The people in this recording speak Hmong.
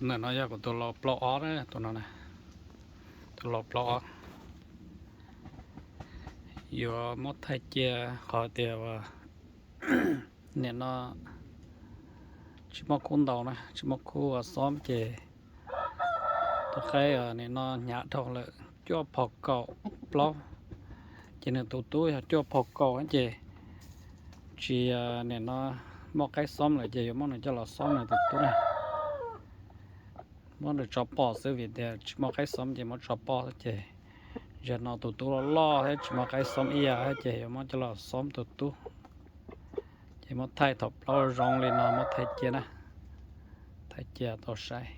Ntawm no yog kuv tus laus plaub ob na, tus no, tus laus plaub ob. Yuav muab thaij cia qhov tias nim no tsis muaj khub ntau na, tsis muaj khub ua xob ces tus qaib nim no hnyav dhau lawm cuaj phaus kaum plaub, ces nws tus tub yog cuaj phaus kaum ces tsis, nim no muaj qaib xob lawm ces yuav muab nws coj los xob nws tus tub na. Muab nws tso poj xwb vim tias tsis muaj qaib xob ces muab tso poj xwb ces zaum no tus tub loj loj thiab tsis muaj qaib xob ib yam thiab ces yuav muab coj los xob tus tub. Ces muab thaij thaum plaub zoo li no muab thaij cia na, thaij cia tau saib.